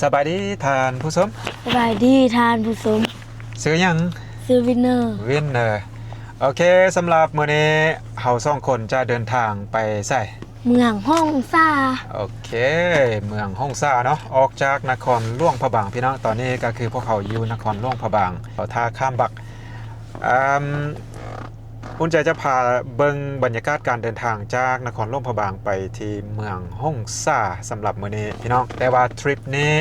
ສະບາຍດີທ່ານຜູ້ຊົມ. ສະບາຍດີທ່ານຜູ້ຊົມ. ຊື່ຫຍັງ? ຊື່ວິນເນີ. ວິນເນີ. ໂອເຄ, ສຳລັບມື້ນີ້ເຮົາສອງຄົນຈະເດີນທາງໄປໃສ? ເມືອງຫົງສາ. ໂອເຄ, ເມືອງຫົງສາເນາະ, ອອກຈາກນະຄອນຫຼວງພະບາງ ພີ່ນ້ອງ. ຕອນນີ້ກໍຄືພວກເຮົາຢູ່ນະຄອນຫຼວງພະບາງ, ເຮົາທ່າຂ້າມບັກ. ອາ ອຸ່ນໃຈຈະພາເບິ່ງບັນຍາກາດການເດີນທາງຈາກນະຄອນຫຼວງພະບາງໄປທີ່ເມືອງຫົງສາສຳລັບມື້ນີ້ພີ່ນ້ອງ. ແຕ່ວ່າທຣິບນີ້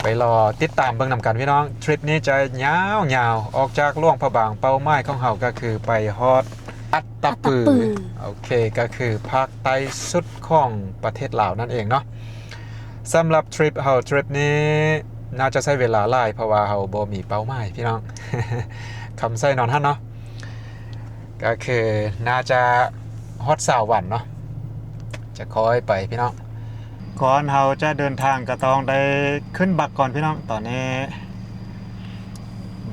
ໄປລໍຕິດຕາມເບິ່ງນຳກັນພີ່ນ້ອງ. ທຣິບນີ້ຈະຍາວໆ, ອອກຈາກຫຼວງພະບາງ ເປົ້າໝາຍຂອງເຮົາກໍຄືໄປຮອດອັດຕະປື. ອັດຕະປື. ໂອເຄ, ກໍຄືພາກໃຕ້ສຸດຂອງປະເທດລາວນັ້ນເອງເນາະ. ສຳລັບທຣິບເຮົາ ທຣິບນີ້ໜ້າຈະໃຊ້ເວລາຫຼາຍ ເພາະວ່າເຮົາບໍ່ມີເປົ້າໝາຍພີ່ນ້ອງ. ຄຳໃສ່ນອນຫັ້ນເນາະ, ກໍຄືໜ້າຈະຮອດຊາວວັນເນາະ, ຈະຄ່ອຍໄປພີ່ນ້ອງ. ກ່ອນເຮົາຈະເດີນທາງກໍຕ້ອງໄດ້ຂຶ້ນບັກກ່ອນພີ່ນ້ອງ. ຕອນນີ້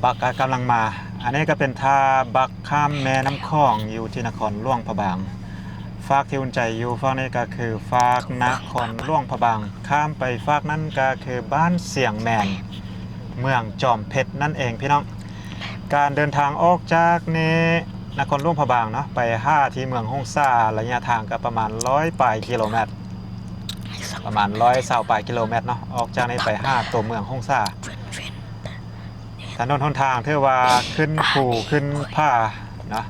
ບັກກໍກຳລັງມາ. ອັນນີ້ກໍເປັນທ່າບັກຂ້າມແມ່ນ້ຳຂອງ ຢູ່ທີ່ນະຄອນຫຼວງພະບາງ. ຟາກທີ່ອຸ່ນໃຈຢູ່ຟາກນີ້ກໍຄືຟາກນະຄອນຫຼວງພະບາງ, ຂ້າມໄປຟາກນັ້ນກໍຄືບ້ານຊຽງແມນ ເມືອງຈອມເພັດນັ້ນເອງພີ່ນ້ອງ. ການເດີນທາງອອກຈາກນີ້ ນະຄອນຫຼວງພະບາງເນາະ ໄປຫາທີ່ເມືອງຫົງສາ ໄລຍະທາງກໍປະມານຮ້ອຍປາຍກິໂລແມັດ, ປະມານຮ້ອຍຊາວປາຍກິໂລແມັດເນາະ, ອອກຈາກນີ້ໄປຫາຕົວເມືອງຫົງສາ. ຖະໜົນຫົນທາງຖືວ່າຂຶ້ນພູຂຶ້ນຜາເນາະ,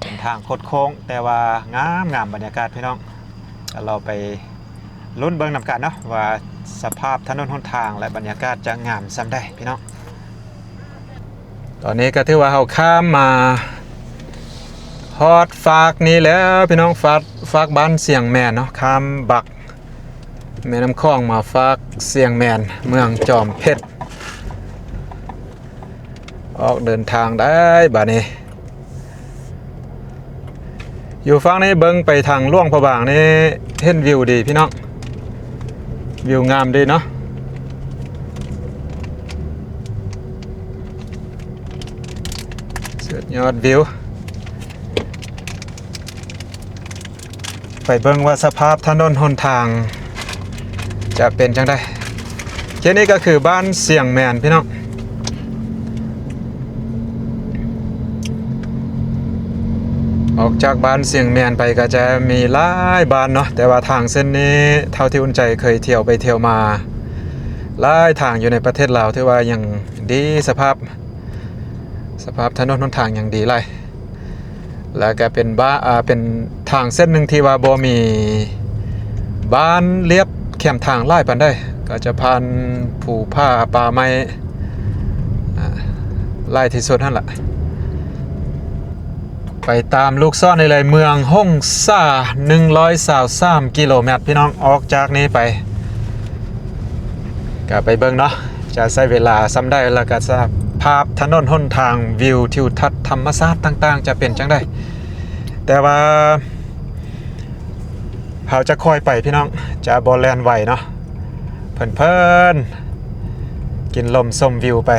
ເປັນທາງຄົດໂຄ້ງ ແຕ່ວ່າງາມໆ ບັນຍາກາດພີ່ນ້ອງ. ລະເຮົາໄປ ລຸ້ນເບິ່ງນຳກັນເນາະ ວ່າສະພາບຖະໜົນຫົນທາງ ແລະ ບັນຍາກາດຈະງາມສ່ຳໃດພີ່ນ້ອງ. ຕອນນີ້ກໍຖືວ່າເຮົາຂ້າມມາຮອດຟາກນີ້ແລ້ວພີ່ນ້ອງ, ຟາກ ຟາກບ້ານຊຽງແມນເນາະ, ຂ້າມບັກແມ່ນ້ຳຂອງມາຟາກຊຽງແມນ ເມືອງຈອມເພັດ. ອອກເດີນທາງໄດ້ບາດນີ້. ຢູ່ຝັ່ງນີ້ເບິ່ງໄປທາງຫຼວງພະບາງນີ້ເຫັນວິວດີພີ່ນ້ອງ, ວິວງາມດີເນາະ, ສຸດຍອດວິວ. ໄປເບິ່ງວ່າສະພາບຖະໜົນຫົນທາງຈະເປັນຈັ່ງໃດ. ເຂດນີ້ກໍຄືບ້ານຊຽງແມນພີ່ນ້ອງ. ອອກຈາກບ້ານຊຽງແມນໄປກໍຈະມີຫຼາຍບ້ານເນາະ, ແຕ່ວ່າທາງເສັ້ນນີ້ເທົ່າທີ່ອຸ່ນໃຈເຄີຍທ່ຽວໄປທ່ຽວມາຫຼາຍທາງຢູ່ໃນປະເທດລາວ ຖືວ່າຍັງດີ, ສະພາບ ສະພາບຖະໜົນຫົນທາງຍັງດີຫຼາຍ. ແລ້ວກະເປັນບ້ານ ເປັນທາງເສັ້ນໜຶ່ງທີ່ວ່າບໍ່ມີບ້ານລຽບແຄມທາງຫຼາຍປານໃດ, ກໍຈະຜ່ານພູຜາປ່າໄມ້ ອາ ຫຼາຍທີ່ສຸດຫັ້ນລະ. ໄປຕາມລູກສອນນີ້ເລີຍ, ເມືອງຫົງສາ ໜຶ່ງຮ້ອຍຊາວສາມກິໂລແມັດ ພີ່ນ້ອງ. ອອກຈາກນີ້ໄປ ກໍໄປເບິ່ງເນາະ ຈະໃຊ້ເວລາສ່ຳໃດ, ແລ້ວກໍສະພາບຖະໜົນຫົນທາງ, ວິວທິວທັດທຳມະຊາດຕ່າງໆ ຈະເປັນຈັ່ງໃດ. ແຕ່ວ່າເຮົາຈະຄ່ອຍໄປພີ່ນ້ອງ, ຈະບໍ່ແລ່ນໄວເນາະ, ເພີນໆ ກິນລົມຊົມວິວໄປ.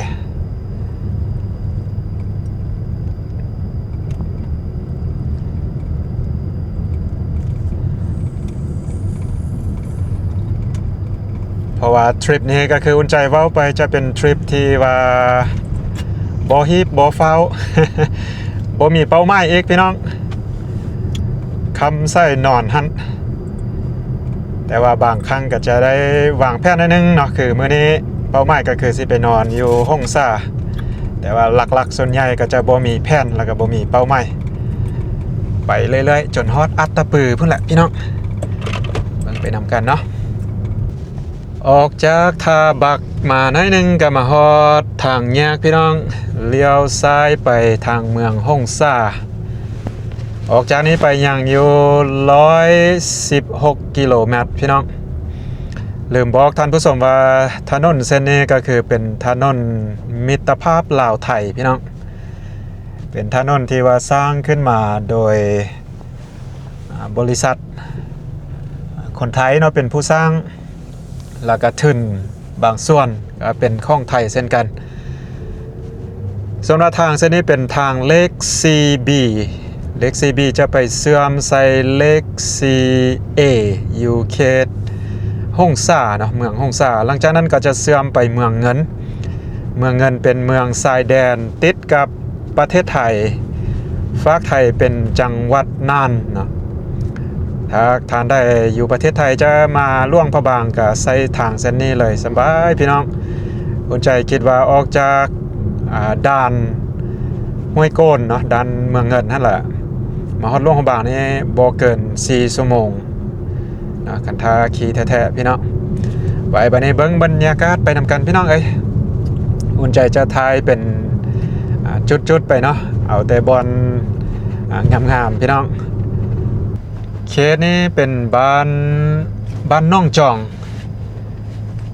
ເພາະວ່າທຣິບນີ້ກໍຄືອຸ່ນໃຈເວົ້າໄປ ຈະເປັນທຣິບທີ່ວ່າບໍ່ຮີບບໍ່ຟ້າວ ບໍ່ມີເປົ້າໝາຍອີກພີ່ນ້ອງ, ຄຳໃສ່ນອນຫັ້ນ. ແຕ່ວ່າບາງຄັ້ງກໍຈະໄດ້ວາງແຜນໜ້ອຍໜຶ່ງເນາະ, ຄືມື້ນີ້ເປົ້າໝາຍກໍຄືຊິໄປນອນຢູ່ຫົງສາ, ແຕ່ວ່າຫຼັກໆສ່ວນໃຫຍ່ກໍຈະບໍ່ມີແຜນ ແລ້ວກໍບໍ່ມີເປົ້າໝາຍ, ໄປເລື້ອຍໆ ຈົນຮອດອັດຕະປືພຸ້ນແຫຼະພີ່ນ້ອງ. ເບິ່ງໄປນຳກັນເນາະ. ອອກຈາກທ່າບັກມາໜ້ອຍໜຶ່ງກໍມາຮອດທາງແຍກພີ່ນ້ອງ, ລ້ຽວຊ້າຍໄປທາງເມືອງຫົງສາ. ອອກຈາກນີ້ໄປຍັງຢູ່ຮ້ອຍສິບຫົກກິໂລແມັດພີ່ນ້ອງ. ລືມບອກທ່ານຜູ້ຊົມວ່າ ຖະໜົນເສັ້ນນີ້ກໍຄືເປັນຖະໜົນມິດຕະພາບລາວໄທພີ່ນ້ອງ, ເປັນຖະໜົນທີ່ວ່າສ້າງຂຶ້ນມາໂດຍ ອາ ບໍລິສັດ ອາ ຄົນໄທເນາະ ເປັນຜູ້ສ້າງ, ແລ້ວກະທຶນບາງສ່ວນກໍເປັນຂອງໄທເຊັ່ນກັນ. ສ່ວນວ່າທາງເສັ້ນນີ້ເປັນທາງເລກສີ່ບີ, ເລກສີ່ບີຈະໄປເຊື່ອມໃສ່ເລກສີ່ເອ ຢູ່ເຂດ ຫົງສາເນາະ ເມືອງຫົງສາ. ຫຼັງຈາກນັ້ນກໍຈະເຊື່ອມໄປເມືອງເງິນ. ເມືອງເງິນເປັນເມືອງຊາຍແດນຕິດກັບປະເທດໄທ, ຟາກໄທເປັນຈັງຫວັດນ່ານເນາະ. ຖ້າທ່ານໃດຢູ່ປະເທດໄທຈະມາຫຼວງພະບາງ ກໍໃຊ້ທາງເສັ້ນນີ້ເລີຍ ສະບາຍພີ່ນ້ອງ. ອຸ່ນໃຈຄິດວ່າອອກຈາກ ອ່າ ດ່ານຫ້ວຍໂກນເນາະ, ດ່ານເມືອງເງິນຫັ້ນແຫຼະ ມາຮອດຫຼວງພະບາງນີ້ບໍ່ເກີນສີ່ຊົ່ວໂມງເນາະ ຄັນຖ້າຂີ່ແທ້ໆ ພີ່ນ້ອງ. ໄປ ບາດນີ້ເບິ່ງບັນຍາກາດໄປນຳກັນ ພີ່ນ້ອງເອີຍ. ອຸ່ນໃຈຈະຖ່າຍເປັນ ອ່າ ຈຸດໆ ໄປເນາະ, ເອົາແຕ່ບ່ອນ ອ່າ ງາມໆ ພີ່ນ້ອງ. ເຂດນີ້ເປັນບ້ານ ບ້ານໜອງຈອງ.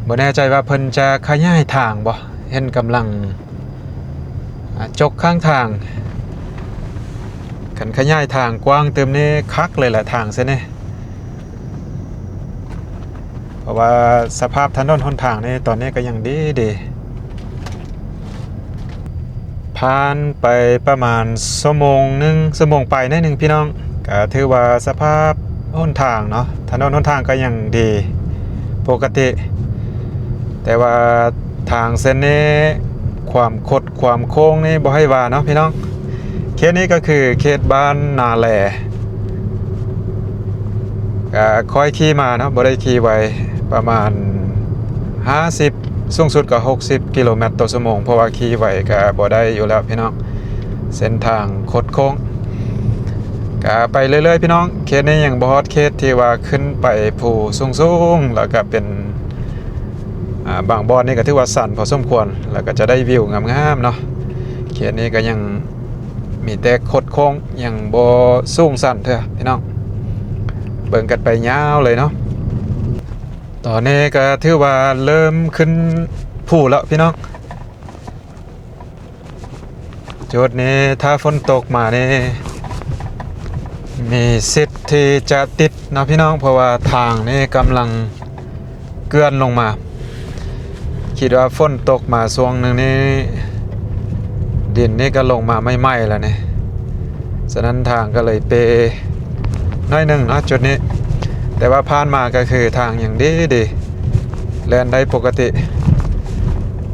ບໍ່ແນ່ໃຈວ່າເພິ່ນຈະຂະຫຍາຍທາງບໍ່, ເຫັນກຳລັງ ອ່າ ຈົກຂ້າງທາງ. ຄັນຂະຫຍາຍທາງກວ້າງຕື່ມນີ້ຄັກເລີຍແຫຼະ ທາງເສັ້ນນີ້. ເພາະວ່າສະພາບຖະໜົນຫົນທາງນີ້ຕອນນີ້ກໍຍັງດີໆ. ຜ່ານໄປປະມານຊົ່ວໂມງໜຶ່ງ ຊົ່ວໂມງປາຍໜ້ອຍໜຶ່ງ ພີ່ນ້ອງ, ກໍຖືວ່າສະພາບຫົນທາງເນາະ ຖະໜົນຫົນທາງກໍຍັງດີປົກກະຕິ. ແຕ່ວ່າທາງເສັ້ນນີ້ ຄວາມຄົດຄວາມໂຄ້ງນີ້ບໍ່ໃຫ້ວ່າເນາະ ພີ່ນ້ອງ. ເຂດນີ້ກໍຄືເຂດບ້ານນາແລ. ກະຄ່ອຍຂີ່ມາເນາະ, ບໍ່ໄດ້ຂີ່ໄວ, ປະມານຫ້າສິບ ສູງສຸດກໍຫົກສິບກິໂລແມັດຕໍ່ຊົ່ວໂມງ, ເພາະວ່າຂີ່ໄວກະບໍ່ໄດ້ຢູ່ແລ້ວພີ່ນ້ອງ, ເສັ້ນທາງຄົດໂຄ້ງ. ກະໄປເລື້ອຍໆ ພີ່ນ້ອງ, ເຂດນີ້ຍັງບໍ່ຮອດເຂດທີ່ວ່າຂຶ້ນໄປພູສູງໆ ແລ້ວກະເປັນ ອ່າ ບາງບ່ອນນີ້ກໍຖືວ່າຊັນພໍສົມຄວນ, ແລ້ວກໍຈະໄດ້ວິວງາມໆເນາະ. ເຂດນີ້ກໍຍັງມີແຕ່ຄົດໂຄ້ງ, ຍັງບໍ່ສູງຊັນເທື່ອພີ່ນ້ອງ, ເບິ່ງກັນໄປຍາວເລີຍເນາະ. ຕອນນີ້ກໍຖືວ່າເລີ່ມຂຶ້ນພູແລ້ວພີ່ນ້ອງ. ຈຸດນີ້ຖ້າຝົນຕົກມານີ້ ມີສິດທີ່ຈະຕິດເນາະພີ່ນ້ອງ, ເພາະວ່າທາງນີ້ກຳລັງເກືອນລົງມາ. ຄິດວ່າຝົນຕົກມາຊ່ວງໜຶ່ງນີ້ ດິນນີ້ກໍລົງມາໃໝ່ໆແລ້ວນີ້. ສະນັ້ນທາງກໍເລີຍເປໜ້ອຍໜຶ່ງເນາະຈຸດນີ້, ແຕ່ວ່າຜ່ານມາກໍຄືທາງຍັງດີໆ ແລ່ນໄດ້ປົກກະຕິ.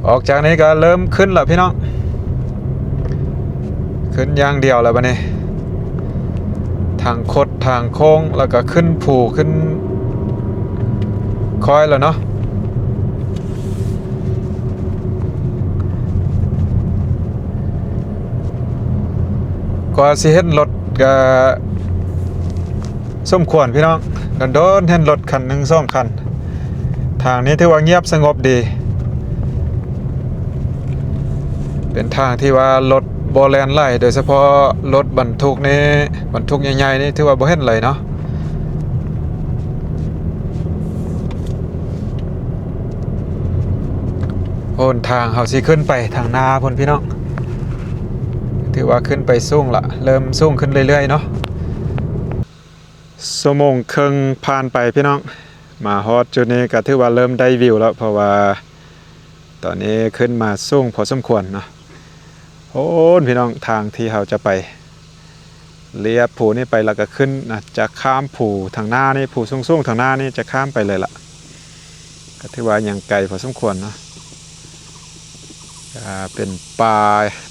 ອອກຈາກນີ້ກໍເລີ່ມຂຶ້ນແລ້ວພີ່ນ້ອງ, ຂຶ້ນຢ່າງດຽວແລ້ວບັດນີ້, ທາງຄົດທາງໂຄ້ງ ແລ້ວກໍຂຶ້ນພູຂຶ້ນຄອຍແລ້ວເນາະ. ກວ່າຊິເຫັນລົດກະສົມຄວນພີ່ນ້ອງ, ດົນໆເຫັນລົດຄັນໜຶ່ງສອງຄັນ. ທາງນີ້ຖືວ່າງຽບສະຫງົບດີ, ເປັນທາງທີ່ວ່າລົດບໍ່ແລ່ນຫຼາຍ, ໂດຍສະເພາະລົດບັນທຸກນີ້ ບັນທຸກໃຫຍ່ໆນີ້ຖືວ່າບໍ່ເຫັນເລີຍເນາະ. ຫົນທາງເຮົາຊິຂຶ້ນໄປທາງໜ້າພຸ້ນພີ່ນ້ອງ, ຖືວ່າຂຶ້ນໄປສູງລະ, ເລີ່ມສູງຂຶ້ນເລື້ອຍໆເນາະ. ຊົ່ວໂມງເຄິ່ງຜ່ານໄປພີ່ນ້ອງ, ມາຮອດຈຸດນີ້ກໍຖືວ່າເລີ່ມໄດ້ວິວແລ້ວ, ເພາະວ່າຕອນນີ້ຂຶ້ນມາສູງພໍສົມຄວນເນາະ. ໂອ້ນ ພີ່ນ້ອງ, ທາງທີ່ເຮົາຈະໄປ ລຽບພູນີ້ໄປແລ້ວກໍຂຶ້ນນະ, ຈະຂ້າມພູທາງໜ້ານີ້, ພູສູງໆທາງໜ້ານີ້ຈະຂ້າມໄປເລີຍລະ. ກໍຖືວ່າຍັງໄກພໍສົມຄວນເນາະ, ອ່າ ເປັນປ່າ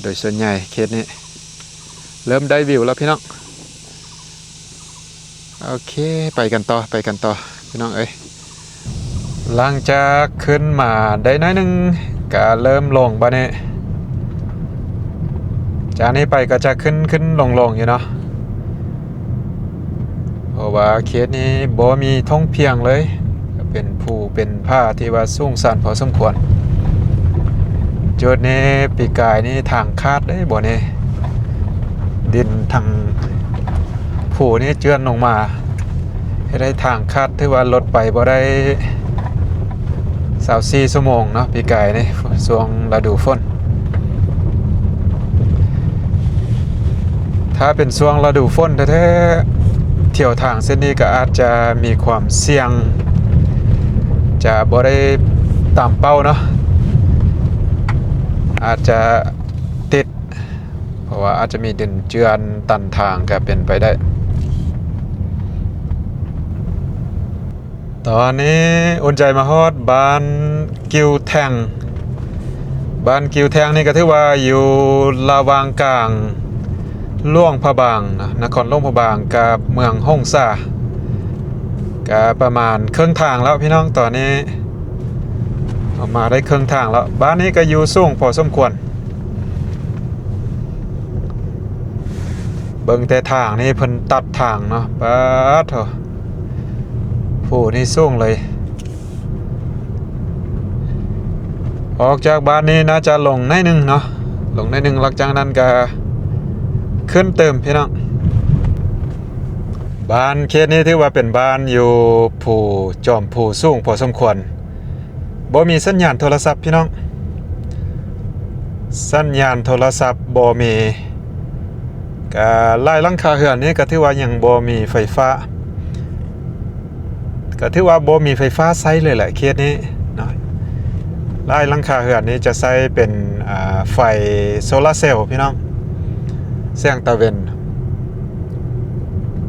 ໂດຍສ່ວນໃຫຍ່ເຂດນີ້. ເລີ່ມໄດ້ວິວແລ້ວພີ່ນ້ອງ. ໂອເຄ ໄປກັນຕໍ່ ໄປກັນຕໍ່ພີ່ນ້ອງເອີຍ. ຫຼັງຈາກຂຶ້ນມາໄດ້ໜ້ອຍໜຶ່ງ ກະເລີ່ມລົງບາດນີ້. ຈາກນີ້ໄປກໍຈະຂຶ້ນຂຶ້ນລົງລົງຢູ່ເນາະ, ເພາະວ່າເຂດນີ້ບໍ່ມີທົ່ງພຽງເລີຍ, ກໍເປັນພູເປັນຜາທີ່ວ່າສູງຊັນພໍສົມຄວນ. ຈຸດນີ້ປີກາຍນີ້ທາງຂາດເດ້ ບ່ອນນີ້ ດິນທາງພູນີ້ເຈື່ອນລົງມາ ເຮັດໃຫ້ທາງຂາດ, ຖືວ່າລົດໄປບໍ່ໄດ້ຊາວສີ່ຊົ່ວໂມງເນາະ ປີກາຍນີ້ ຊ່ວງລະດູຝົນ. ຖ້າເປັນຊ່ວງລະດູຝົນແທ້ໆ ທ່ຽວທາງເສັ້ນນີ້ກໍອາດຈະມີຄວາມສ່ຽງ ຈະບໍ່ໄດ້ຕາມເປົ້າເນາະ, ອາດຈະຕິດ ເພາະວ່າອາດຈະມີດິນເຈື່ອນຕັນທາງກໍເປັນໄປໄດ້. ຕອນນີ້ອຸ່ນໃຈມາຮອດບ້ານກິວແທ່ງ. ບ້ານກິວແທ່ງນີ້ກໍຖືວ່າຢູ່ລະຫວ່າງກາງຫຼວງພະບາງນະ, ນະຄອນຫຼວງພະບາງກັບເມືອງຫົງສາ, ກະປະມານເຄິ່ງທາງແລ້ວພີ່ນ້ອງ. ຕອນນີ້ອອກມາໄດ້ເຄິ່ງທາງແລ້ວ. ບ້ານນີ້ກໍຢູ່ສູງພໍສົມຄວນ. ເບິ່ງແຕ່ທາງນີ້ ເພິ່ນຕັດທາງເນາະ, ປາດໂທ້ ພູນີ້ສູງເລີຍ. ອອກຈາກບ້ານນີ້ໜ້າຈະລົງໜ້ອຍໜຶ່ງເນາະ, ລົງໜ້ອຍໜຶ່ງ ຫຼັງຈາກນັ້ນກະຂຶ້ນຕື່ມພີ່ນ້ອງ. ບ້ານເຂດນີ້ຖືວ່າເປັນບ້ານຢູ່ພູ ຈອມພູສູງພໍສົມຄວນ. ບໍ່ມີສັນຍານໂທລະສັບພີ່ນ້ອງ, ສັນຍານໂທລະສັບບໍ່ມີ. ກະຫຼາຍຫຼັງຄາເຮືອນນີ້ກະຖືວ່າຍັງບໍ່ມີໄຟຟ້າ, ກະຖືວ່າບໍ່ມີໄຟຟ້າໃຊ້ເລີຍແຫຼະເຂດນີ້ເນາະ. ຫຼາຍຫຼັງຄາເຮືອນນີ້ຈະໃຊ້ເປັນ ອາ ໄຟໂຊລາເຊວພີ່ນ້ອງ, ແສງຕາເວັນ,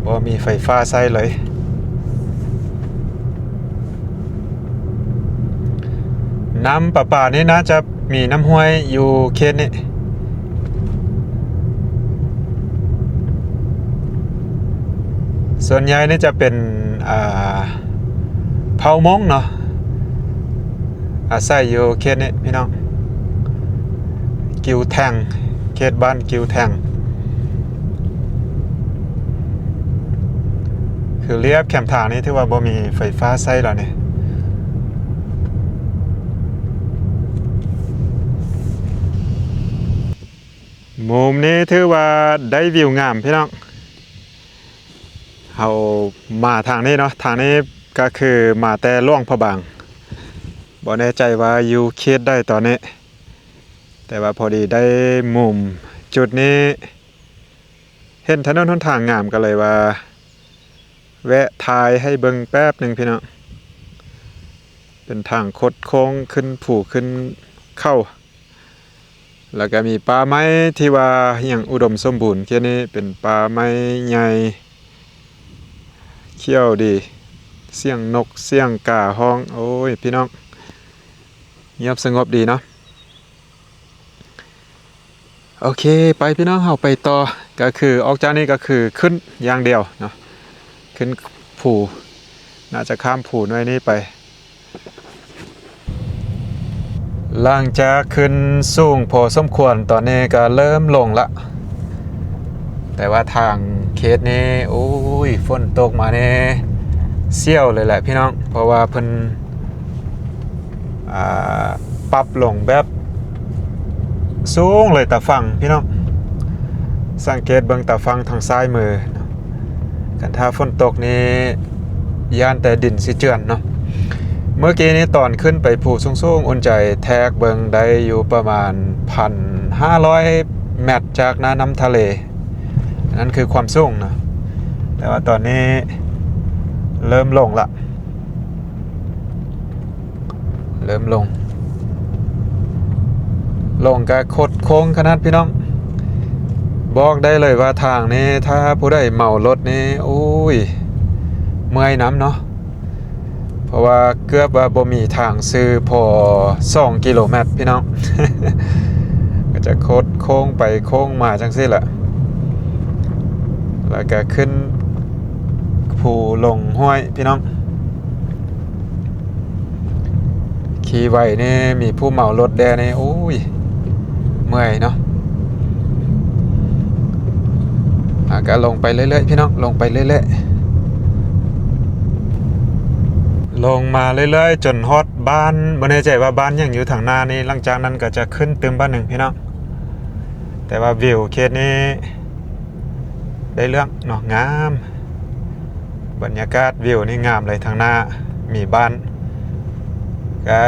ບໍ່ມີໄຟຟ້າໃຊ້ເລີຍ. ນ້ຳປະປານີ້ໜ້າຈະມີນ້ຳຫ້ວຍຢູ່ເຂດນີ້. ສ່ວນໃຫຍ່ນີ້ຈະເປັນ ອ່າ ເຜົ່າມົ້ງເນາະ, ອາໄສຢູ່ເຂດນີ້ພີ່ນ້ອງ, ກິວແທ່ງ, ເຂດບ້ານກິວແທ່ງ. ຄືລຽບແຄມທາງນີ້ຖືວ່າບໍ່ມີໄຟຟ້າໃຊ້ແລ້ວນີ້. ມຸມນີ້ຖືວ່າໄດ້ວິວງາມພີ່ນ້ອງ. ເຮົາມາທາງນີ້ເນາະ, ທາງນີ້ກໍຄືມາແຕ່ຫຼວງພະບາງ, ບໍ່ແນ່ໃຈວ່າຢູ່ເຂດໃດຕອນນີ້, ແຕ່ວ່າພໍດີໄດ້ມຸມຈຸດນີ້ ເຫັນຖະໜົນຫົນທາງງາມ ກໍເລີຍວ່າແວະຖ່າຍໃຫ້ເບິ່ງແປັບໜຶ່ງພີ່ນ້ອງ. ເປັນທາງຄົດໂຄ້ງຂຶ້ນພູຂຶ້ນເຂົາ, ແລ້ວກໍມີປ່າໄມ້ທີ່ວ່າຫຍັງອຸດົມສົມບູນ. ເຂດນີ້ເປັນປ່າໄມ້ໃຫຍ່ ຂຽວດີ, ສຽງນົກສຽງກາຮ້ອງ. ໂອ້ຍ ພີ່ນ້ອງ, ງຽບສະຫງົບດີເນາະ. ໂອເຄ ໄປພີ່ນ້ອງ, ເຮົາໄປຕໍ່. ກໍຄືອອກຈາກນີ້ກໍຄືຂຶ້ນຢ່າງດຽວເນາະ, ຂຶ້ນພູ, ໜ້າຈະຂ້າມພູໜ້ອຍນີ້ໄປ. ຫຼັງຈາກຂຶ້ນສູງພໍສົມຄວນ, ຕອນນີ້ກໍເລີ່ມລົງລະ. ແຕ່ວ່າທາງເຂດນີ້ ໂອ້ຍ ຝົນຕົກມານີ້ສຽວເລີຍແຫຼະພີ່ນ້ອງ, ເພາະວ່າເພິ່ນ ອ່າ ປັບລົງແບບສູງເລີຍຕາຝັ່ງພີ່ນ້ອງ. ສັງເກດເບິ່ງຕາຝັ່ງທາງຊ້າຍມື, ຄັນຖ້າຝົນຕົກນີ້ຢ້ານແຕ່ດິນຊິເຈື່ອນເນາະ. ເມື່ອກີ້ນີ້ຕອນຂຶ້ນໄປພູສູງໆ ອຸ່ນໃຈແທກເບິ່ງໄດ້ຢູ່ປະມານພັນຫ້າຮ້ອຍແມັດຈາກໜ້ານ້ຳທະເລ. ອັນນັ້ນຄືຄວາມສູງນະ, ແຕ່ວ່າຕອນນີ້ເລີ່ມລົງລະ, ເລີ່ມລົງ, ລົງກະຄົດໂຄ້ງຂະໜາດພີ່ນ້ອງ. ບອກໄດ້ເລີຍວ່າທາງນີ້ ຖ້າຜູ້ໃດເມົາລົດນີ້ ໂອ້ຍ ເມື່ອຍນຳເນາະ. ເພາະວ່າເກືອບວ່າບໍ່ມີທາງຊື່ພໍສອງກິໂລແມັດພີ່ນ້ອງ, ກໍຈະຄົດໂຄ້ງໄປໂຄ້ງມາຈັ່ງຊີ້ແຫຼະ, ແລ້ວກໍຂຶ້ນພູລົງຫ້ວຍພີ່ນ້ອງ. ຂີ່ໄວນີ້ ມີຜູ້ເມົາລົດແດ່ນີ້ ໂອ້ຍ ເມື່ອຍເນາະ. ອ່າ ກໍລົງໄປເລື້ອຍໆ ພີ່ນ້ອງ, ລົງໄປເລື້ອຍໆ ລົງມາເລື້ອຍໆ ຈົນຮອດບ້ານ, ບໍ່ແນ່ໃຈວ່າບ້ານຫຍັງຢູ່ທາງໜ້ານີ້. ຫຼັງຈາກນັ້ນກໍຈະຂຶ້ນຕື່ມບ້ານໜຶ່ງ ພີ່ນ້ອງ. ແຕ່ວ່າວິວເຂດນີ້ ໄດ້ເລື່ອງເນາະ, ງາມ, ບັນຍາກາດວິວນີ້ງາມເລີຍ. ທາງໜ້າມີບ້ານ ກະ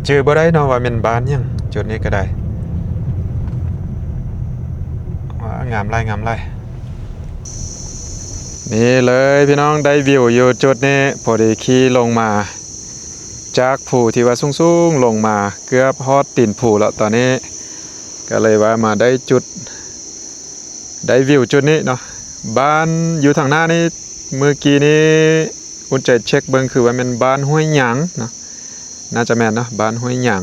ຈື່ບໍ່ໄດ້ເນາະວ່າແມ່ນບ້ານຫຍັງ, ຈຸດນີ້ກໍໄດ້. ວ້າ ງາມຫຼາຍ, ງາມຫຼາຍ. ນີ້ເລີຍພີ່ນ້ອງ, ໄດ້ວິວຢູ່ຈຸດນີ້. ພໍດີຂີ່ລົງມາຈາກພູທີ່ວ່າສູງໆ ລົງມາເກືອບຮອດຕີນພູແລ້ວ. ຕອນນີ້ກໍເລີຍວ່າມາໄດ້ຈຸດ ໄດ້ວິວຈຸດນີ້ເນາະ. ບ້ານຢູ່ທາງໜ້ານີ້ ມື້ກີ້ນີ້ ອຸ່ນໃຈເຊັກເບິ່ງ ຄືວ່າແມ່ນບ້ານຫ້ວຍຫຍາງເນາະ, ໜ້າຈະແມ່ນເນາະ ບ້ານຫ້ວຍຫຍາງ.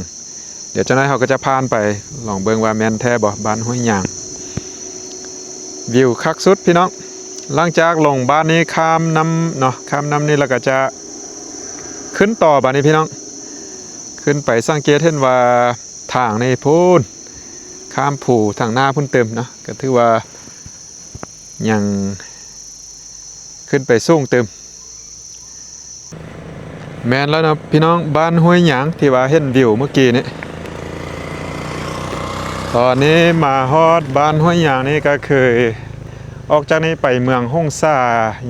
ດຽວຈັກໜ້ອຍເຮົາກໍຈະຜ່ານໄປ ລອງເບິ່ງວ່າແມ່ນແທ້ບໍ່ ບ້ານຫ້ວຍຫຍາງ. ວິວຄັກສຸດພີ່ນ້ອງ. ຫຼັງຈາກລົງບ້ານນີ້ ຂ້າມນ້ຳເນາະ ຂ້າມນ້ຳນີ້ ແລ້ວກໍຈະຂຶ້ນຕໍ່ບາດນີ້ພີ່ນ້ອງ. ຂຶ້ນໄປ ສັງເກດເຫັນວ່າ ທາງນີ້ພຸ້ນ ຂ້າມພູທາງໜ້າພຸ້ນຕື່ມເນາະ, ກໍຖືວ່າຍັງຂຶ້ນໄປສູງຕື່ມ. ແມ່ນແລ້ວເນາະພີ່ນ້ອງ, ບ້ານຫ້ວຍຫຍາງທີ່ວ່າເຫັນວິວເມື່ອກີ້ນີ້. ຕອນນີ້ມາຮອດບ້ານຫ້ວຍຫຍາງນີ້ ກໍຄື ອອກຈາກນີ້ໄປເມືອງຫົງສາ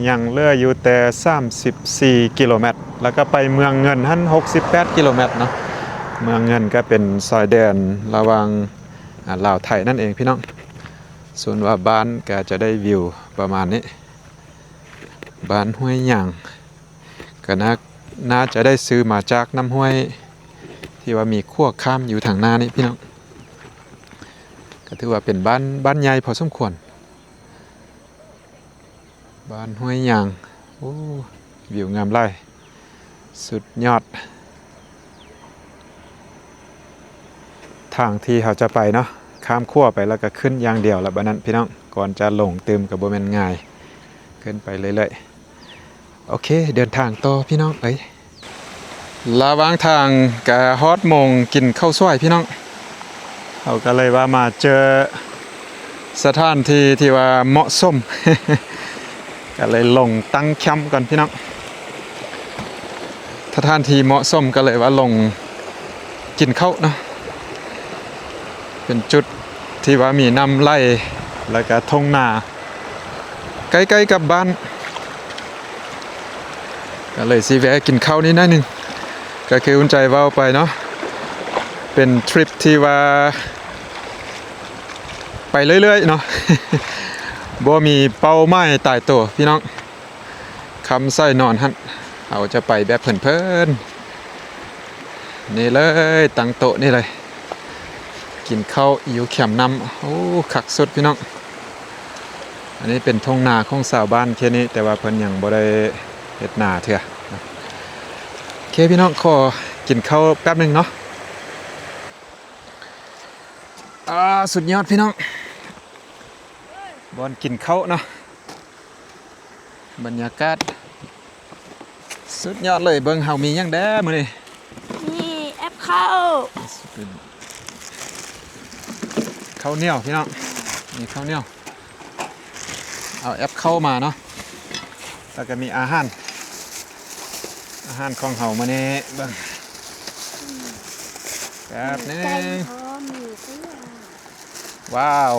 ຍັງເຫຼືອຢູ່ແຕ່ສາມສິບສີ່ກິໂລແມັດ, ແລ້ວກໍໄປເມືອງເງິນຫັ້ນຫົກສິບແປດກິໂລແມັດເນາະ. ເມືອງເງິນກໍເປັນຊາຍແດນລະຫວ່າງ ອາ ລາວໄທນັ້ນເອງພີ່ນ້ອງ. ສ່ວນວ່າບ້ານກໍຈະໄດ້ວິວປະມານນີ້, ບ້ານຫ້ວຍຫຍາງ ກໍໜ້າ ໜ້າຈະໄດ້ຊື່ມາຈາກນ້ຳຫ້ວຍທີ່ວ່າມີຂົວຂ້າມຢູ່ທາງໜ້ານີ້ພີ່ນ້ອງ. ກໍຖືວ່າເປັນບ້ານ ບ້ານໃຫຍ່ພໍສົມຄວນ. ບ້ານຫ້ວຍຫຍາງ ໂອ້ ວິວງາມຫຼາຍ ສຸດຍອດ. ທາງທີ່ເຮົາຈະໄປເນາະ ຂ້າມຂົວໄປ ແລ້ວກໍຂຶ້ນຢ່າງດຽວລະບາດນັ້ນພີ່ນ້ອງ. ກ່ອນຈະລົງຕື່ມກໍບໍ່ແມ່ນງ່າຍ, ຂຶ້ນໄປເລື້ອຍໆ. ໂອເຄ ເດີນທາງຕໍ່ພີ່ນ້ອງເອີຍ. ລະຫວ່າງທາງກະຮອດໂມງກິນເຂົ້າສວຍພີ່ນ້ອງ, ເຮົາກະເລີຍວ່າມາເຈີສະຖານທີ່ທີ່ວ່າເໝາະສົມ ກະເລີຍລົງຕັ້ງແຄມກ່ອນພີ່ນ້ອງ. ສະຖານທີ່ເໝາະສົມ ກະເລີຍວ່າລົງກິນເຂົ້າເນາະ. ເປັນຈຸດທີ່ວ່າມີນ້ຳໄຫຼ ແລ້ວກະທົ່ງນາ ໃກ້ໆກັບບ້ານ, ກໍເລີຍຊິແວະກິນເຂົ້ານີ້ໜ້ອຍໜຶ່ງ. ກໍຄືອຸ່ນໃຈເວົ້າໄປເນາະ ເປັນທຣິບທີ່ວ່າໄປເລື້ອຍໆເນາະ ບໍ່ມີເປົ້າໝາຍຕາຍຕົວພີ່ນ້ອງ. ຄ່ຳໃສນອນຫັ້ນ ເຮົາຈະໄປແບບເພີນໆ ນີ້ເລີຍ ຕັ້ງໂຕະນີ້ເລີຍ ກິນເຂົ້າຢູ່ແຄມນ້ຳ. ໂອ້ ຄັກສຸດພີ່ນ້ອງ. ອັນນີ້ເປັນທົ່ງນາຂອງຊາວບ້ານເຂດນີ້ ແຕ່ວ່າເພິ່ນຍັງບໍ່ໄດ້ເຮັດນາເທື່ອ. ໂອເຄພີ່ນ້ອງ ຂໍກິນເຂົ້າແປັບໜຶ່ງເນາະ. ອາ ສຸດຍອດພີ່ນ້ອງ ບ່ອນກິນເຂົ້າເນາະ. ບັນຍາກາດສຸດຍອດເລີຍ. ເບິ່ງເຮົາມີຫຍັງແດ່ມື້ນີ້? ມີແອັບເຂົ້າ ເຂົ້າໜຽວພີ່ນ້ອງ ມີເຂົ້າໜຽວ ເອົາແອັບເຂົ້າມາເນາະ. ແລ້ວກໍມີອາຫານ ອາຫານຂອງເຮົາມື້ນີ້ ເບິ່ງ ແປັບໜຶ່ງ ມີໄກ່ພ້ອມ ມີໄກ່ ວ້າວ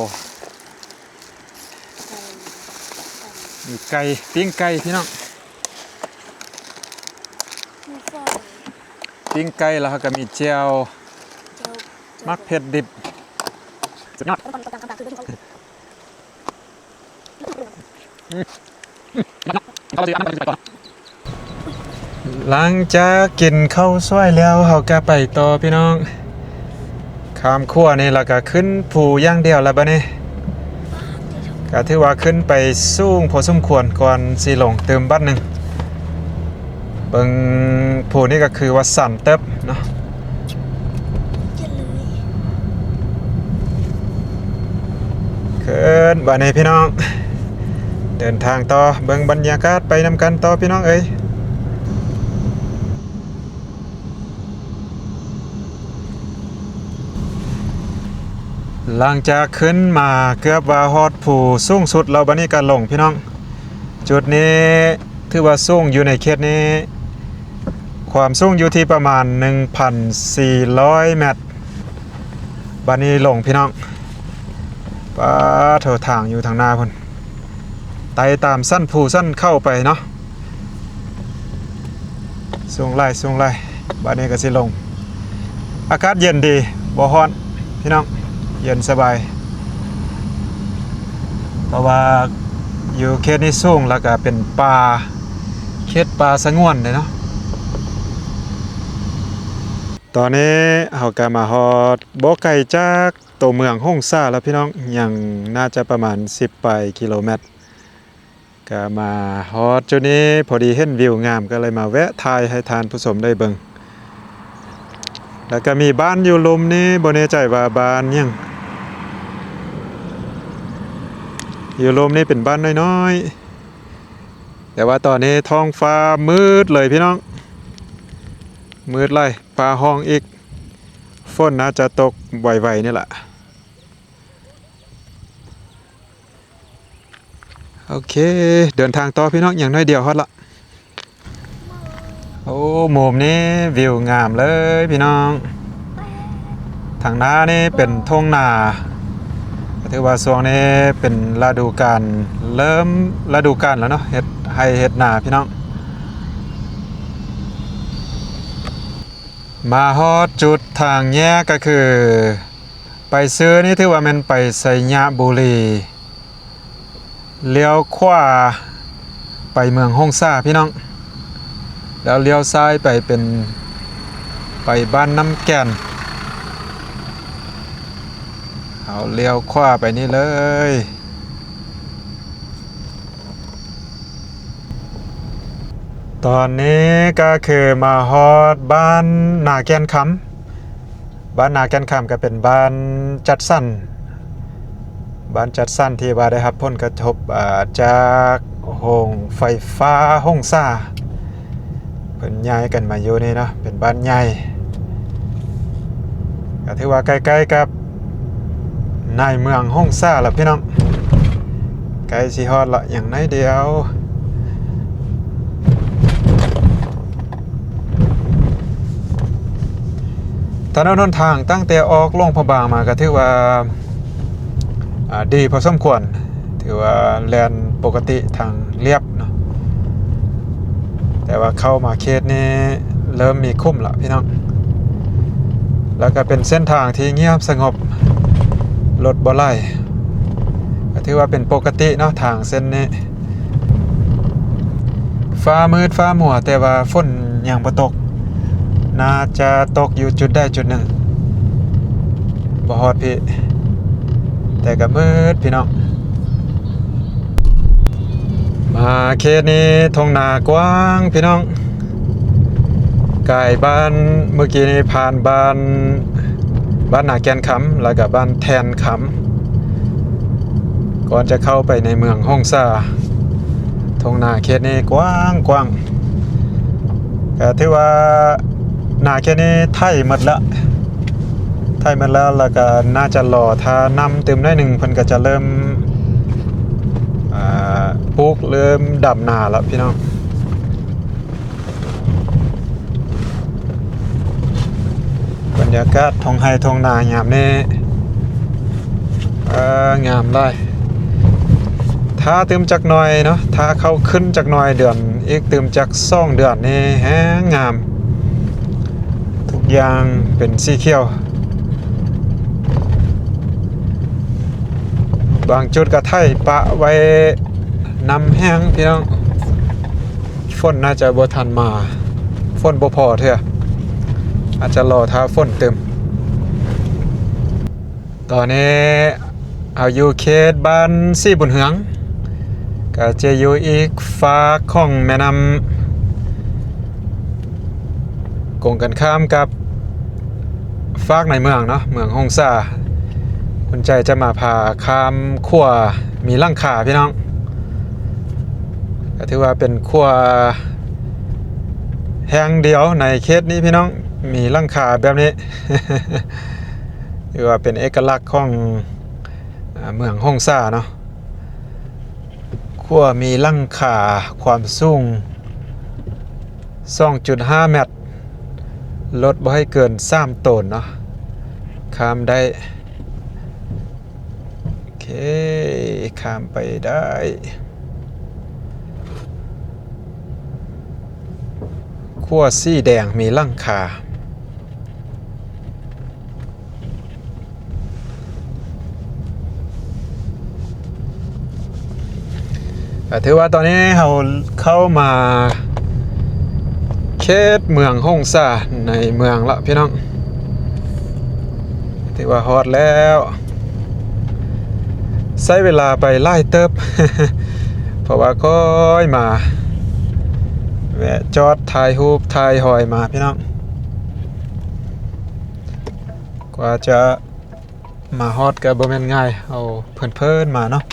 ມີໄກ່ ປີ້ງໄກ່ພີ່ນ້ອງ ປີ້ງໄກ່ ແລ້ວເຮົາກໍມີແຈ່ວ ໝາກເຜັດດິບ ສຸດຍອດ. ຫຼັງຈາກກິນເຂົ້າສວຍແລ້ວ ເຮົາກະໄປຕໍ່ພີ່ນ້ອງ ຂ້າມຂົວນີ້ ແລ້ວກະຂຶ້ນພູຢ່າງດຽວລະບາດນີ້. ກະຖືວ່າຂຶ້ນໄປສູງພໍສົມຄວນ ກ່ອນຊິລົງຕື່ມບາດໜຶ່ງ. ເບິ່ງພູນີ້ກະຄືວ່າຊັນເຕີບເນາະ. ຂຶ້ນບາດນີ້ພີ່ນ້ອງ ເດີນທາງຕໍ່ ເບິ່ງບັນຍາກາດໄປນຳກັນຕໍ່ພີ່ນ້ອງເອີຍ. ຫຼັງຈາກຂຶ້ນມາເກືອບວ່າຮອດພູສູງສຸດແລ້ວ ບາດນີ້ກະລົງພີ່ນ້ອງ. ຈຸດນີ້ຖືວ່າສູງ ຢູ່ໃນເຂດນີ້ ຄວາມສູງຢູ່ທີ່ປະມານໜຶ່ງພັນສີ່ຮ້ອຍແມັດ. ບາດນີ້ລົງພີ່ນ້ອງ ປາໂທ ທາງຢູ່ທາງໜ້າພຸ້ນ ໄຕ່ຕາມສັນພູສັນເຂົາໄປເນາະ. ສູງຫຼາຍ ສູງຫຼາຍ. ບາດນີ້ກໍຊິລົງ ອາກາດເຢັນດີ ບໍ່ຮ້ອນພີ່ນ້ອງ ເຢັນສະບາຍ ເພາະວ່າຢູ່ເຂດນີ້ສູງ ແລ້ວກໍເປັນປ່າ ເຂດປ່າສະຫງວນເດ້ເນາະ. ຕອນນີ້ເຮົາກໍມາຮອດບໍ່ໄກຈາກໂຕເມືອງຫົງສາແລ້ວພີ່ນ້ອງ ຍັງໜ້າຈະປະມານສິບປາຍກິໂລແມັດ. ກະມາຮອດຈຸດນີ້ ພໍດີເຫັນວິວງາມ ກະເລີຍມາແວະຖ່າຍໃຫ້ທ່ານຜູ້ຊົມໄດ້ເບິ່ງ. ແລ້ວກະມີບ້ານຢູ່ລຸ່ມນີ້ ບໍ່ແນ່ໃຈວ່າບ້ານຫຍັງ. ຢູ່ລຸ່ມນີ້ເປັນບ້ານນ້ອຍໆ ແຕ່ວ່າຕອນນີ້ທ້ອງຟ້າມືດເລີຍພີ່ນ້ອງ, ມືດຫຼາຍ ຟ້າຮ້ອງອີກ. ຝົນໜ້າຈະຕົກໄວໆນີ້ລະ. ໂອເຄ ເດີນທາງຕໍ່ພີ່ນ້ອງ, ຢ່າງໜ້ອຍດຽວຮອດລະ. ໂອ້ ມຸມນີ້ວິວງາມເລີຍພີ່ນ້ອງ. ທາງໜ້ານີ້ເປັນທົ່ງນາ, ກະຖືວ່າຊ່ວງນີ້ເປັນລະດູການ, ເລີ່ມລະດູການແລ້ວເນາະ, ເຮັດໄຮ່ເຮັດນາພີ່ນ້ອງ. ມາຮອດຈຸດທາງແຍກ ກະຄື ໄປຊື່ນີ້ຖືວ່າແມ່ນໄປໄຊຍະບູລີ, ລ້ຽວຂວາໄປເມືອງຫົງສາພີ່ນ້ອງ, ແລ້ວລ້ຽວຊ້າຍໄປເປັນ ໄປບ້ານນ້ຳແກ່ນ. ເຮົາລ້ຽວຂວາໄປນີ້ເລີຍ. ຕອນນີ້ກະຄືມາຮອດບ້ານນາແກ່ນຄຳ. ບ້ານນາແກ່ນຄຳກະເປັນບ້ານຈັດສັນ, ບ້ານຈັດສັນທີ່ວ່າໄດ້ຮັບຜົນກະທົບ ອາ ຈາກໂຮງໄຟຟ້າຫົງສາ. ເພິ່ນຍ້າຍກັນມາຢູ່ນີ້ເນາະ, ເປັນບ້ານໃຫຍ່ ກະຖືວ່າໃກ້ໆກັບໃນເມືອງຫົງສາລະພີ່ນ້ອງ, ໃກ້ຊິຮອດລະ ຢ່າງໜ້ອຍດຽວ. ຖະໜົນຫົນທາງຕັ້ງແຕ່ອອກຫຼວງພະບາງມາກະຖືວ່າ ອາ ດີພໍສົມຄວນ, ຖືວ່າແລ່ນປົກກະຕິທາງລຽບເນາະ, ແຕ່ວ່າເຂົ້າມາເຂດນີ້ເລີ່ມມີຂຸມລະພີ່ນ້ອງ. ແລ້ວກະເປັນເສັ້ນທາງທີ່ງຽບສະຫງົບ, ລົດບໍ່ໄຫຼ, ກະຖືວ່າເປັນປົກກະຕິເນາະ ທາງເສັ້ນນີ້. ຟ້າມືດຟ້າມົວ ແຕ່ວ່າຝົນຍັງບໍ່ຕົກ, ໜ້າຈະຕົກຢູ່ຈຸດໃດຈຸດໜຶ່ງ, ບໍ່ຮອດພີ້ ແຕ່ກະມືດພີ່ນ້ອງ. ມາເຂດນີ້ທົ່ງນາກວ້າງພີ່ນ້ອງ, ກາຍບ້ານ ເມື່ອກີ້ນີ້ຜ່ານບ້ານ ບ້ານນາແກ່ນຄຳ ແລ້ວກະບ້ານແທ່ນຄຳ ກ່ອນຈະເຂົ້າໄປໃນເມືອງຫົງສາ. ທົ່ງນາເຂດນີ້ກວ້າງໆ ກະຖືວ່ານາເຂດນີ້ໄຖໝົດລະ, ໄຖໝົດແລ້ວ ແລ້ວກະໜ້າຈະລໍຖ້ານ້ຳຕື່ມໜ້ອຍໜຶ່ງ ເພິ່ນກະຈະເລີ່ມ ອາ ປູກ ເລີ່ມດຳນາລະພີ່ນ້ອງ. ບັນຍາກາດທົ່ງໄຮ່ທົ່ງນາຍາມນີ້ ເອີ ງາມຫຼາຍ. ຖ້າຕື່ມຈັກໜ້ອຍເນາະ, ຖ້າເຂົ້າຂຶ້ນຈັກໜ້ອຍ ເດືອນ ອີກຕື່ມຈັກສອງເດືອນນີ້ແຮງງາມ, ທຸກຢ່າງເປັນສີຂຽວ. ບາງຈຸດກະໄຖປະໄວ້ ນ້ຳແຫ້ງພີ່ນ້ອງ, ຝົນໜ້າຈະບໍ່ທັນມາ, ຝົນບໍ່ພໍເທື່ອ, ອາດຈະລໍຖ້າຝົນຕື່ມ. ຕອນນີ້ເຮົາຢູ່ເຂດບ້ານສີບຸນເຮືອງ, ກະຈະຢູ່ອີກຟາກຂອງແມ່ນ້ຳ ກົງກັນຂ້າມກັບຟາກໃນເມືອງເນາະ, ເມືອງຫົງສາ. ຄຸນໃຈຈະມາພາຂ້າມຂົວມີຫຼັງຄາພີ່ນ້ອງ, ກະຖືວ່າເປັນຂົວແຫ່ງດຽວໃນເຂດນີ້ພີ່ນ້ອງ, ມີຫຼັງຄາແບບນີ້ ຖືວ່າເປັນເອກະລັກຂອງ ອາ ເມືອງຫົງສາເນາະ. ຂົວມີຫຼັງຄາ ຄວາມສູງສອງຈຸດຫ້າແມັດ, ລົດບໍ່ໃຫ້ເກີນສາມໂຕນເນາະ, ຂ້າມໄດ້. ໂອເຄ ຂ້າມໄປໄດ້. ຂົວສີແດງມີຫຼັງຄາ. ກະຖືວ່າຕອນນີ້ເຮົາເຂົ້າມາເຂດເມືອງຫົງສາໃນເມືອງລະພີ່ນ້ອງ, ຖືວ່າຮອດແລ້ວ. ໃຊ້ເວລາໄປຫຼາຍເຕີບ ເພາະວ່າຄ່ອຍມາ ແວະຈອດຖ່າຍຮູບຖ່າຍຫອຍມາພີ່ນ້ອງ. ກວ່າຈະມາຮອດກໍບໍ່ແມ່ນງ່າຍ ເຮົາເພີນໆມາເນາະ.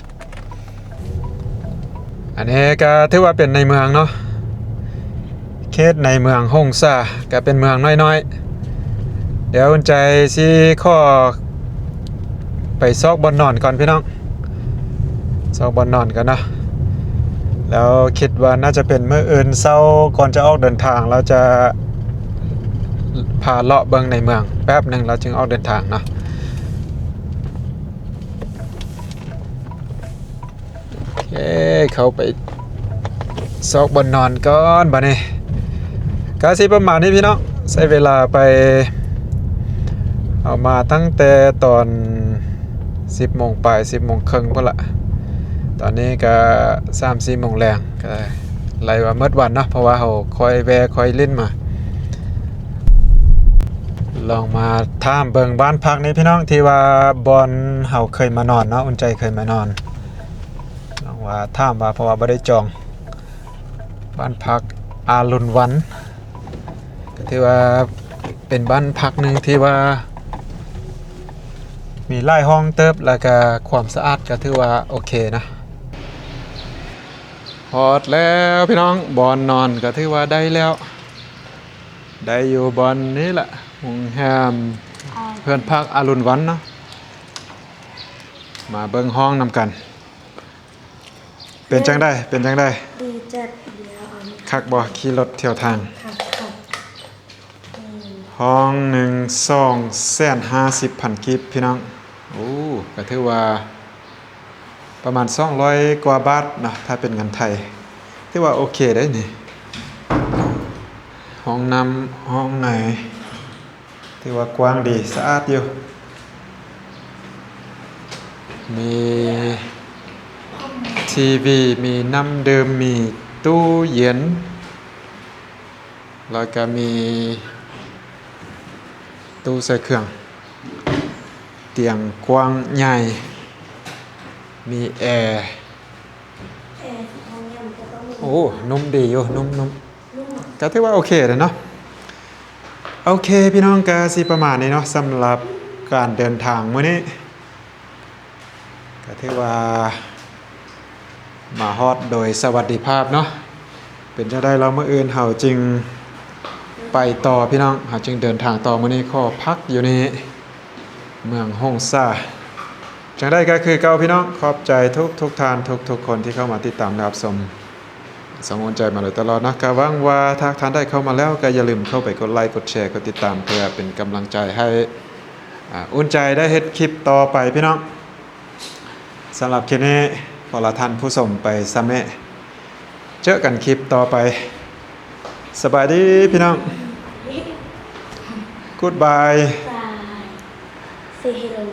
ອັນນີ້ກໍຖືວ່າເປັນໃນເມືອງເນາະ ເຂດໃນເມືອງຫົງສາ ກໍເປັນເມືອງນ້ອຍໆ. ດຽວອຸ່ນໃຈຊິຂໍໄປຊອກບ່ອນນອນກ່ອນພີ່ນ້ອງ ຊອກບ່ອນນອນກ່ອນເນາະ. ແລ້ວຄິດວ່າໜ້າຈະເປັນມື້ອື່ນເຊົ້າ ກ່ອນຈະອອກເດີນທາງ ລາວຈະພາເລາະເບິ່ງໃນເມືອງແປັບໜຶ່ງ ລາວຈຶ່ງອອກເດີນທາງເນາະ. ໂອເຄ ເຂົ້າໄປຊອກບ່ອນນອນກ່ອນບາດນີ້. ກະຊິປະມານນີ້ພີ່ນ້ອງ ໃຊ້ເວລາໄປ ເຮົາມາຕັ້ງແຕ່ຕອນສິບໂມງປາຍ ສິບໂມງເຄິ່ງພຸ້ນລະ. ຕອນນີ້ກະສາມສີ່ໂມງແລງ ກະໄລ່ວ່າໝົດວັນເນາະ ເພາະວ່າເຮົາຄ່ອຍແວ່ຄ່ອຍຫຼິ້ນມາ. ລອງມາຖາມເບິ່ງບ້ານພັກນີ້ພີ່ນ້ອງ ທີ່ວ່າບ່ອນເຮົາເຄີຍມານອນເນາະ ອຸ່ນໃຈເຄີຍມານອນ. ລອງວ່າຖາມວ່າ ເພາະວ່າບໍ່ໄດ້ຈອງ. ບ້ານພັກອາລຸນວັນ ກໍຖືວ່າເປັນບ້ານພັກໜຶ່ງທີ່ວ່າມີຫຼາຍຫ້ອງເຕີບ ແລ້ວກະຄວາມສະອາດກໍຖືວ່າໂອເຄນະ. ຮອດແລ້ວພີ່ນ້ອງ ບ່ອນນອນກໍຖືວ່າໄດ້ແລ້ວ ໄດ້ຢູ່ບ່ອນນີ້ລະ ໂຮງແຮມ ເຮືອນພັກອາລຸນວັນເນາະ. ມາເບິ່ງຫ້ອງນຳກັນ. ເປັນຈັ່ງໃດ ເປັນຈັ່ງໃດ? ດີຈັດ ດຽວອັນ ຄັກບໍ່? ຂີ່ລົດທ່ຽວທາງ ຄັກ ຄັກ ອືມ ຫ້ອງໜຶ່ງ ສອງແສນຫ້າສິບພັນກີບພີ່ນ້ອງ. ໂອ້ ກໍຖືວ່າປະມານສອງຮ້ອຍກວ່າບາດເນາະ ຖ້າເປັນເງິນໄທ ຖືວ່າໂອເຄເດ້ນີ້. ຫ້ອງນ້ຳ ຫ້ອງໃນ ຖືວ່າກວ້າງດີ ສະອາດຢູ່ ມີທີວີ ມີນ້ຳດື່ມ ມີຕູ້ເຢັນ ແລ້ວກະມີຕູ້ໃສ່ເຄື່ອງ ຕຽງກວ້າງໃຫຍ່ ມີແອ ແອຫ້ອງນ້ຳກໍຕ້ອງ ໂອ້ ນຸ້ມດີຢູ່ ນຸ້ມໆ ກະຖືວ່າໂອເຄເດ້ເນາະ. ໂອເຄພີ່ນ້ອງ ກະຊິປະມານນີ້ເນາະ ສຳລັບການເດີນທາງມື້ນີ້ ກະຖືວ່າມາຮອດໂດຍສະຫວັດດີພາບເນາະ. ເປັນຈັ່ງໃດລະ ມື້ອື່ນເຮົາຈຶ່ງໄປຕໍ່ພີ່ນ້ອງ ເຮົາຈຶ່ງເດີນທາງຕໍ່. ມື້ນີ້ຂໍພັກຢູ່ນີ້ ເມືອງຫົງສາ. ຈັ່ງໃດກໍຄືເກົ່າພີ່ນ້ອງ ຂອບໃຈທຸກໆທ່ານ ທຸກໆຄົນທີ່ເຂົ້າມາຕິດຕາມຮັບຊົມຊ່ອງອຸ່ນໃຈມາໂດຍຕະຫຼອດເນາະ. ກໍຫວັງວ່າຖ້າທ່ານໃດເຂົ້າມາແລ້ວ ກໍຢ່າລືມເຂົ້າໄປກົດໄລ ກົດແຊ ກົດຕິດຕາມ ເພື່ອເປັນກຳລັງໃຈໃຫ້ ອາ ອຸ່ນໃຈໄດ້ເຮັດຄລິບຕໍ່ໄປພີ່ນ້ອງ. ສຳລັບຄລິບນີ້ ຂໍລາທ່ານຜູ້ຊົມໄປສ່ຳນີ້ ເຈີກັນຄລິບຕໍ່ໄປ. ສະບາຍດີພີ່ນ້ອງ Goodbye. Bye. Say hello.